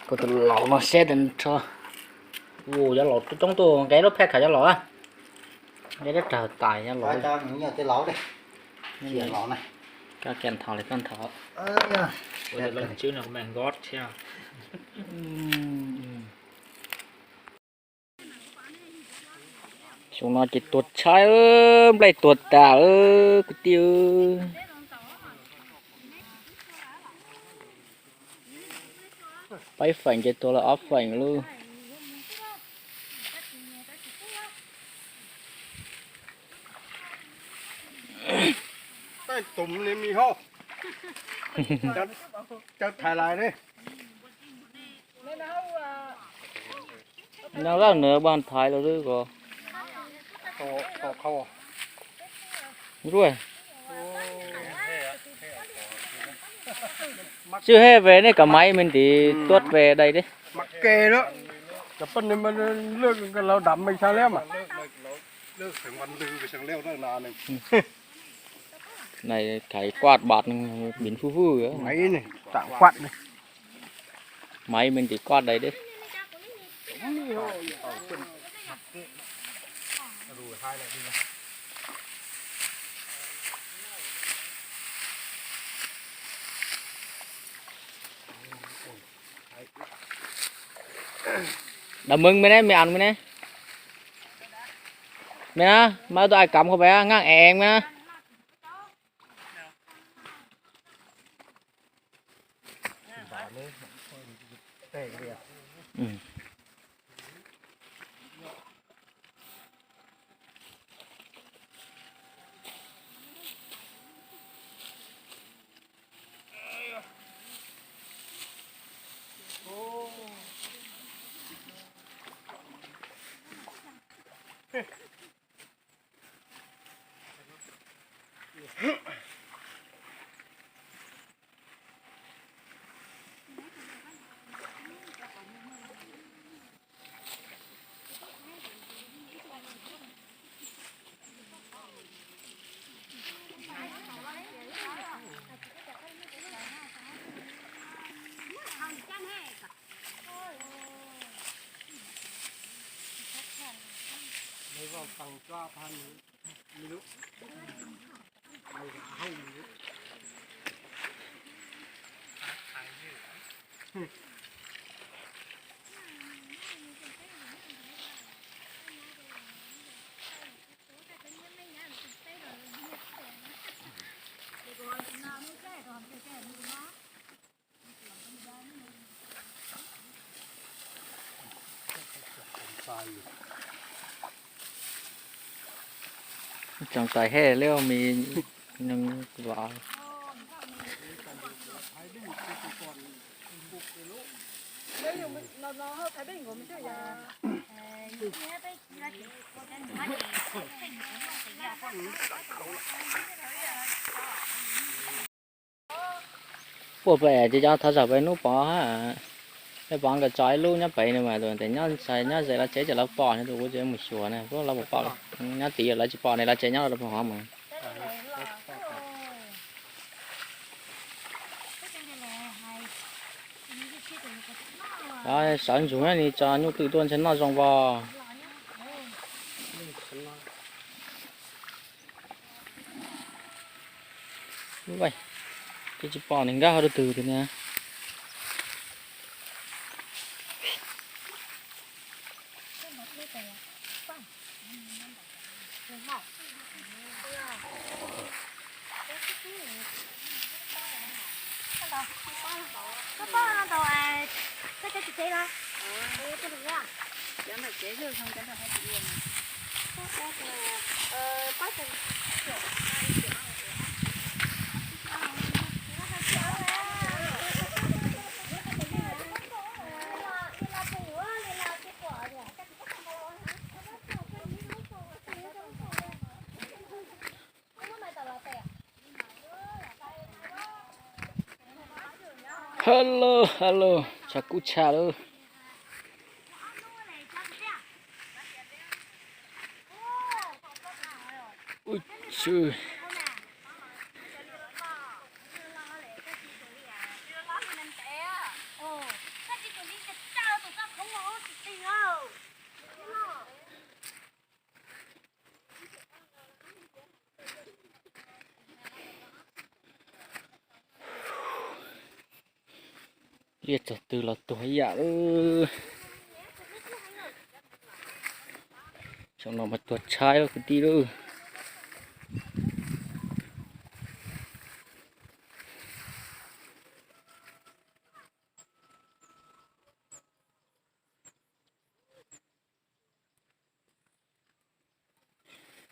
Kuv tus laus no seb tus nrho. Ua cov laus coob tuaj nqe lub phaj khaws cov laus, nqe lub raws tais cov laus. Koj kiag nthos li koj nthos. Xyoo no ces tuag tshaib, nplaig tuag tas kwv tij. Peb feem ces tuag lawm ob feem lauj. Tej tus li mi hauj, cov thais lais ne. No lawm nws ban thaiv los xwb ko. Ruaj. Tswj hej ve nej kom maiv me ntiv tuaj ve dai deb. Cov poj niam lwj laus dam me xyaa liab mas. Thaiv kuaj bad nws pin fuj fuj. Maiv me ntiv kuaj dai deb. Đào Mưng mày đấy, mày ăn mày đấy. Mày á, mày tôi ai cắm không bé, ngang eng mày á. Tsoom tais hej liaj me neeg vam. Puaj pem ces cov thov zam pem hnub pov, peb pov nkawd tso ib lub nyob pem no mas tus ntawd nyob ntxhais nyob ze lawv tsev ces lawv pom no tus kuv tsev mus xyuas na, puab lawv puas pom, nyob tid lawv tsis pom ne, lawv tsev nyob rau pem hov mas. Sawv ntsug ne, tso nyuj twm tuaj ntshe noj zoo vos. Ces tsis pom nws nkag hauv rau twg tiag na. Hello, hello, tshav kub tshaj lawm. Ui, tsw. Liaj txog twg los tuag ib yam lawm. Xyoo no mas tuag tshaib lawm kwv tij lawm.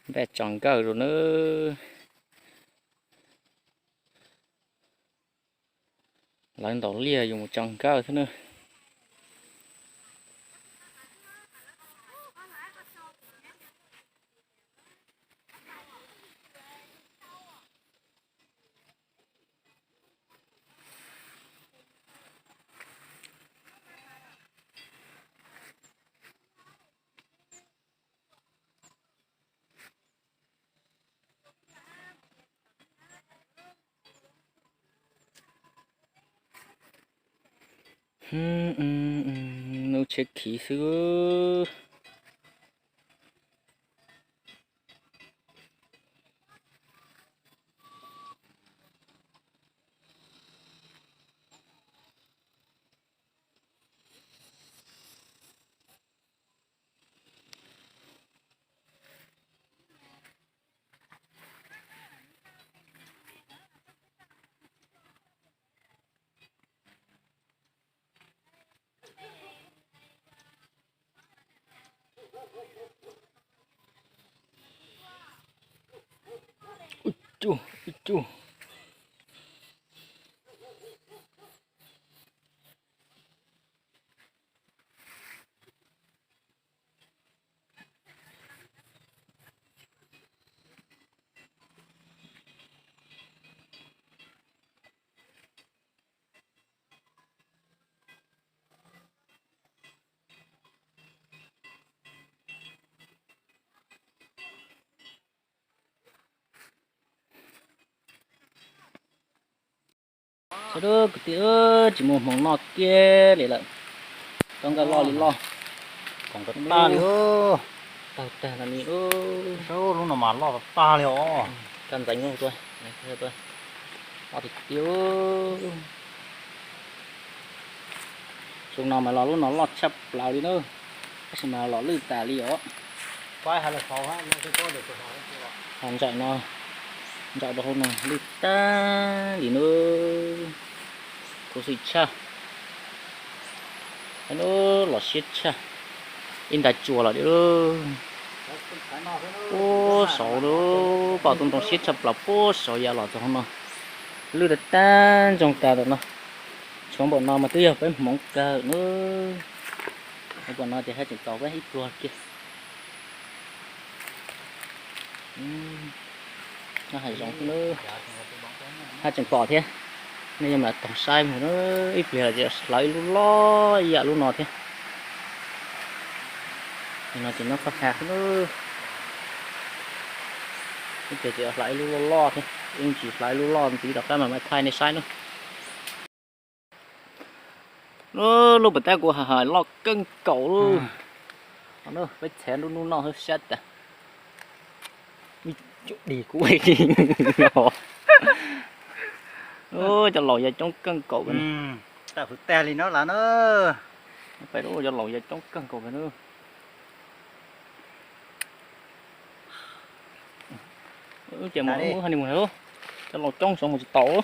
Npaj tso nkawj rau nawb. Lawv ntaus liaj yus mus tso nkawj thiab nawb. Hnub tsheb khiv xwb. Ub cug, ub cug. Sawv daws kwv tij, tsis muaj hmoov noj kiag li lawm. Tau nkawj loj li loj, koom nkawd tag li. Tag tag li. Lub no mas loj tag li os. Kaj ntxeev tuaj, loj tiag tiag. Xyoo no mas los lub no loj tshaj plaws li na, tab sis mas los lwj tas li os. Ho ntsawm no, ntsawm rau hauv no lwj tag li na. Khuv xim tshaj. Nub los siab tshaj. Ib nta tsua los li. Puag saud lub pom tub ntoo siab tshaj plaws puag saud ya los txog hauv no. Lwj tag tag ntsoog tas tam no. Tshuav npaum no mas twb yog peb hmoov kawg nawb. Npaum no ces haj tseem txaus peb ib pluag kiag. Nyob hav zoov xwb nawb. Haj tseem pom thiab. Nej yuav mam toog saib mus na, ib pliag los ces hlawv ib lub loj ib yam lub no thiab. No ces nyob qab hav xwb nawb. Ib pliag ces hlawv ib lub loj loj thiab, ib ntsis hlawv ib lub loj ntxiv rov qab mam thaij nej saib nawb. Lub pas tab kuv hais loj kawg nkaus li. Peb txhav nruab hnub noj xwb sab tas. Dig kuv cov laus yog coob kawg nkaus. Tag li no lawm na. Cov laus yog coob kawg nkaus na. Ces mus mus hais ni mus, cov laus coob saum mus tsis tau.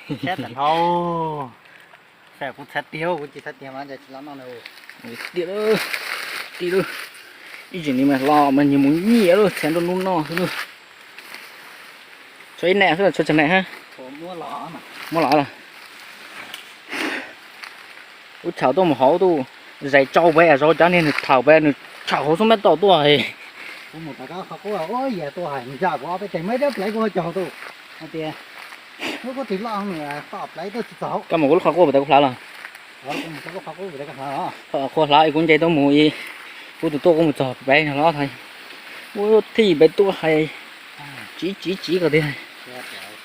Saib tag hlau, saib kuv txhais tiag, kuv tsis txhais tiag mas tsis los noj na. Tiag, tiag, ib tsam ni mas los mas nyias mus nyiam lawm, txhav nruab hnub noj xwb. Tshuav ib nees xwb, tshuav tsawg nees hab? Muab los los. Kuv thaum tuaj mus hauv tuaj, zais tsau pem zov cov niag nws thaum pem nws thaum hauv xub mab tau tuaj. Kuv mus tom koj qhov qub, ua yam tuaj hais ntsa kuv ob peb teg muaj ib rab plawv kuv ho caug tuaj hais tias, lub kuv tig loj nws tom plawv tuaj tsis txog. Koj mus kuv lub qhov qub puas tau kuv hlav los? Qhov qub hlav es kuv nce tuaj mus, kuv tus tuaj kuv mus txog pem no los. Ua thij pem tuaj hais tsiv tsiv tsiv ko tiag.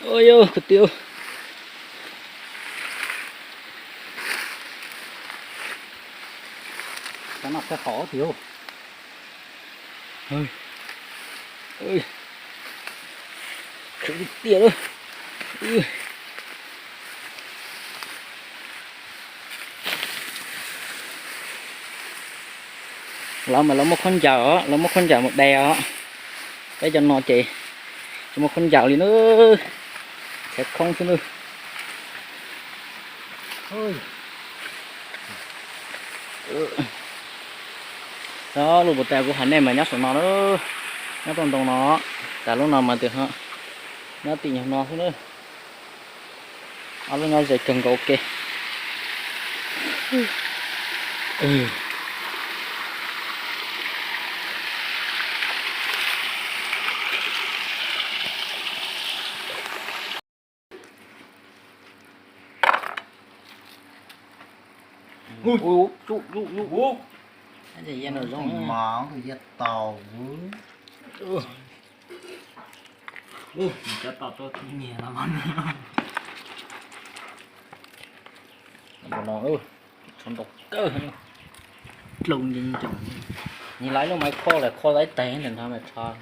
Ua yog kwv tij, khwv tiag tiag. Lawv mas lawv muaj khaub ncaws os, lawv muaj khaub ncaws mus de os. Peb cov no ces tsis muaj khaub ncaws li na, tshav khoob xwb na. Lub pas tas kuv hais nej mas nyob saum no na, nyob rau ntoo no, tas lub no mas twb nyob tim nyuag no xwb na. Ob lub nyob ze kawg nkaus ua ke. Ub, ub, ub, ub. Mas tus yaj tau. Ub, cov tau tuaj niag no mas. Tus no, tshav ntaus kawg. Dloo nce ncoos. Nws laiv lub maiv kho lawm, kho ib teg ntawm no mas tshav.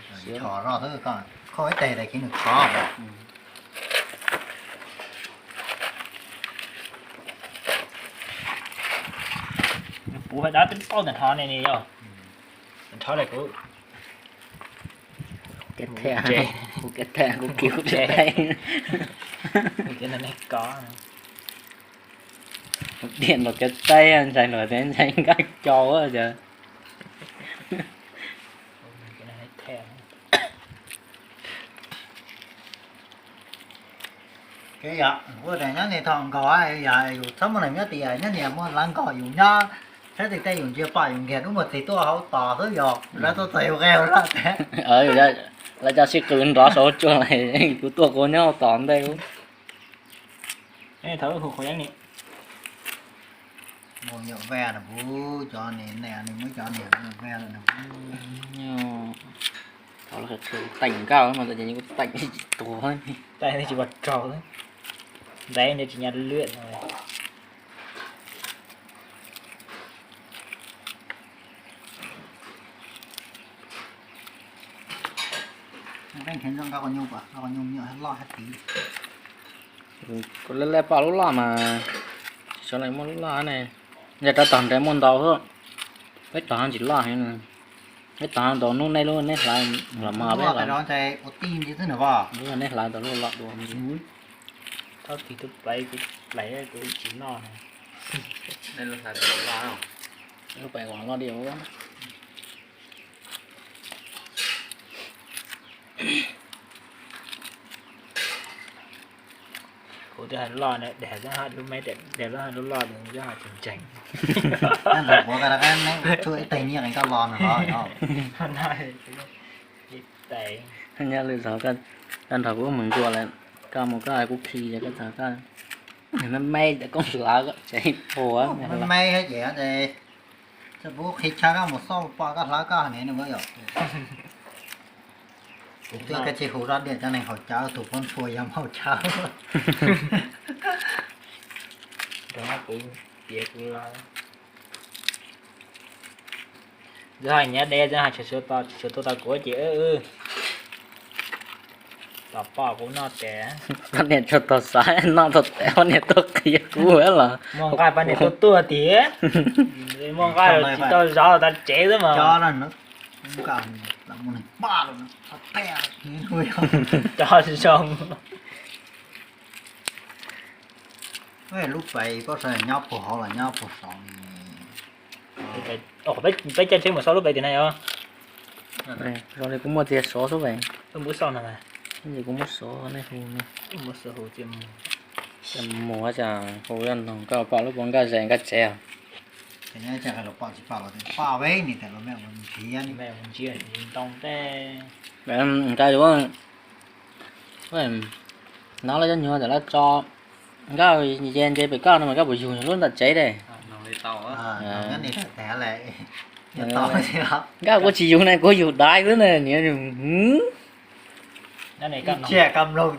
Kho ib teg tag kis nws khov. Kuv hais dab twb paub ntawm no ne, nws yog ntawm no kuv, kuv kev them, kuv kev them, kuv kiv kuv tsev, kuv kev no ne ko. Tiam los kev teb ntshai luag tias ntshai nkaj co ces. Kev yog kuv tias nyob nias tho nkaus, yog yus txhob muaj neeg nyob tias nyob nias muaj lawv nkaus yus nyob, saib tes tej yus ntsia pom yus nkiag dub muag txig tuaj hauv tos xwb, yog lawv tuaj txog yus qe hauv zaj tag. Lawv cov sib qw nrov saum huab cua, kuv tuaj kuv nyob hauv tos ntej. Thaum hu qhov yeeb ni, mus nyuam vaj no kuv cov ni, nej muab cov ni nyuam vaj no. Thaum lawv qhia qhia teem nkauj mas tab sis kuv teem tsis tuag, teem tsis pom raug, ntev ntev tsis nyob lwm no. Nqa qhov nyuj, nqa qhov nyuj loj hab tid. Kuv laj laj pom lub loj mas, tsis xyov leej muaj lub loj ne. Yog rov tom nrad muaj ntau, peb tom tsis loj heev. Peb tom ntau hnub nej lub neb hlais los mas peb los, neb hlais tau lub loj dua. Thaub tig tub plaiv kuv plais kuv tsis noj. Lub plaiv kuv loj diam. Kuv twb hais loj na, de lub me, de lub loj, lub loj tseem tseem. Neb tsuj ib teg nyiaj koj los no los. Nyob li txog koj nrog kuv mus ncua lawm, koj mus koj hais kuv khi ces koj txog koj me me ces koj hlawv koj tsev puas. Me me ces txawm kuv qhib chaw koj mus xauj pom koj hlawv koj ne no yom. Kuv twb koj tsis hu zoj diam cov neeg haus cawv, tus poj ntxhua yog haus cawv. Kuv piav kuv los. Txawm hais nyob deb, txawm hais tshuav tuaj tau kuv ces wb tos pom kuv noj tes. Poj niam tsuas tau xav noj tau tes, poj niam tuaj qhia kuv los. Muaj nqaij poj niam tuaj tuaj tiag. Muaj nqaij tsis tau zov los tau tsev xwb mas. Cov zoo. Lub pem koj sawv nyob puag hauv los nyob puag saud li? Peb caij tsheb mus xauj lub pem tim na yom. Zoo li kuv muaj txiag sov xwb es. Kuv muab xov nej hu, mus cas hu zoj ntoog koj pom lub pov nkaj zes nkaj tsev. Pom tsis pom los pom peb ni tas los me ntsia ntoo tej. Nkaj yuav hnov lawv cov nyuag tas lawv tso nkaj ye nce pem koj no mas koj puas yug lub ntawm tsev de? Nkaj kuv tsis yug ne, kuv yug daiv xwb ne niam.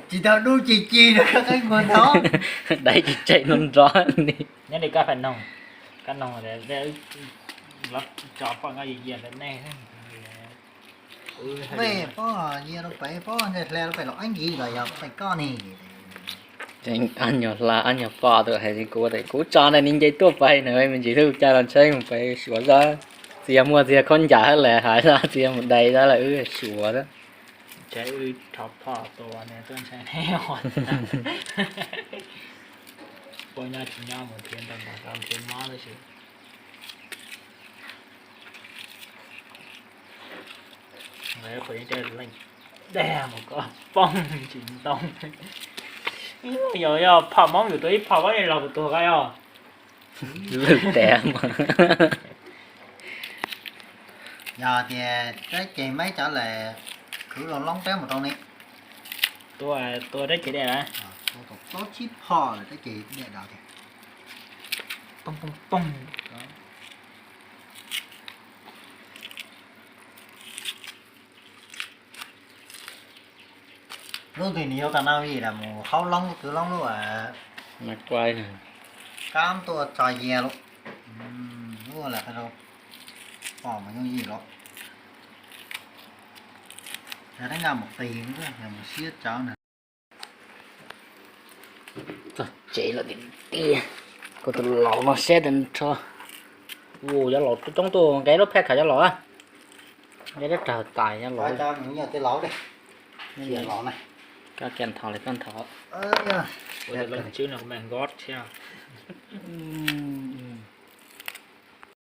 Tsis tau dub ci ci no, daiv tsis tseg no nrov li. Mej pob yia rau pem pob ntshe hle rau pem los ab nkiv los yog pem koj ne. Ob nyuag hla ob nyuag poj tus hais li kuv tias kuv tso ntawm ni nce tuaj pais na, me ntsis hlub caij los ntshai mus pais Suav xwb. Txiv yog muaj txiv yog khaub ncaws hab las hais xwb, txiv yog mus dai xwb las wb Suav xwb. Tsev wb rho phom tua ne tuaj ntshai ne. Puas nyob tsis nyob mus nrhiav nrog nrog nrhiav mob tab sis. Qhov leej dag mus koj poob tsis ntoo. Yog yog phom mob yus tua ib phom mob los kuv tuag koj yog. Lwj tas. Yog tias tab ces meb cov lawm khwv loo loob peb mus rau ne. Tua, tua tab ces dej lawm. Tua tau plaub tsib phom lawm tab ces dej dav tiag. Poob poob poob. Lub twg nws yuav tau no vim lam mus haub loob kwv loob lub kab tuaj tso yia lawm. Lub lam qhov rau pom mas yooj yim lawm. Yog rab nkaj mus qis, yog mus siab tsawv na. Txog tsev lawm tiag tiag. Kuv tus laus no saib tas nrho. Ua cov laus coob tuaj nqa lub phaj khaws cov laus. Nqa dab rawg tais cov laus. Koj cia nthos li koj nthos.